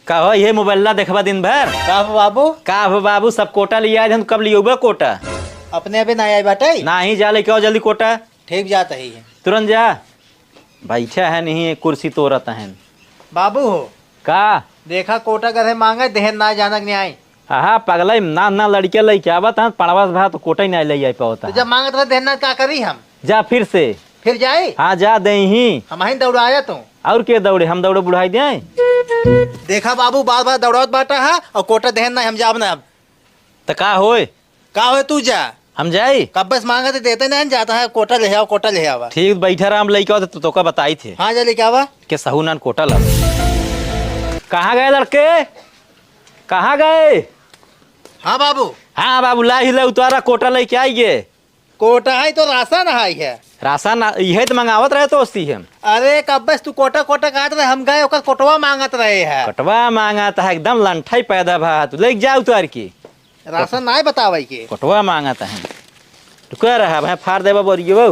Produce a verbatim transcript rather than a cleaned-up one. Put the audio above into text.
का हो, ये मोबाइल ला देखबा दिन भर? का हो बाबू? का हो बाबू, सब कोटा लिया है, कब लियोबा कोटा? अपने अबे ना आई बाटे? नाही, जा लेके आओ जल्दी कोटा। ठीक, जात ही है। तुरंत जा। बैठा है नहीं, कुर्सी तोड़त है। बाबू हो। का? देखा कोटा गधे मांगे, देहन ना जानक नहीं आई। आहा, पगला, ना, ना लड़के लइके आवत हैं, पड़वा से भा तो कोटा ही ना ले आई पावत तो है। जब मांगत रहे देहन ना, का करी हम? जा फिर से। फिर जाई? हाँ, जा दे ही। हम ही दौड़ाया तू। और के दौड़े, हम दौड़े बुढ़ाई दे। देखा बाबू, बार बार दौड़ावत बाटा है और कोटा देहन ना, हम जाब ना अब। तो का होए? का होए, तू जा। हम जाई? कब्बे से मांगत देते नहीं, जाता है, कोटा ले आओ, कोटा ले आवा। ठीक, बैठा रहा, हम लेके आओ तो तोका बताई थे। हाँ, जा लेके आवा। के सहू नान कोटा ला। कहाँ गए लड़के? कहाँ गए? हाँ बाबू। हाँ बाबू, ला ही ला उतारा, कोटा लेके आई गे। कोटा है तो राशन है, है। राशन ना, इहे तो मंगावत रहे तो ओसी हम। अरे कब्बे से तू कोटा कोटा कहत रहे, हम गए ओकर कोटवा मांगत रहे है। कोटवा मांगत है, एकदम लंठा ही पैदा भा, तू लेके जा उतार के। राशन नाय बतावे के। कोटवा मांगत है। रुका रहा, मैं फाड़ देबा बोरियो।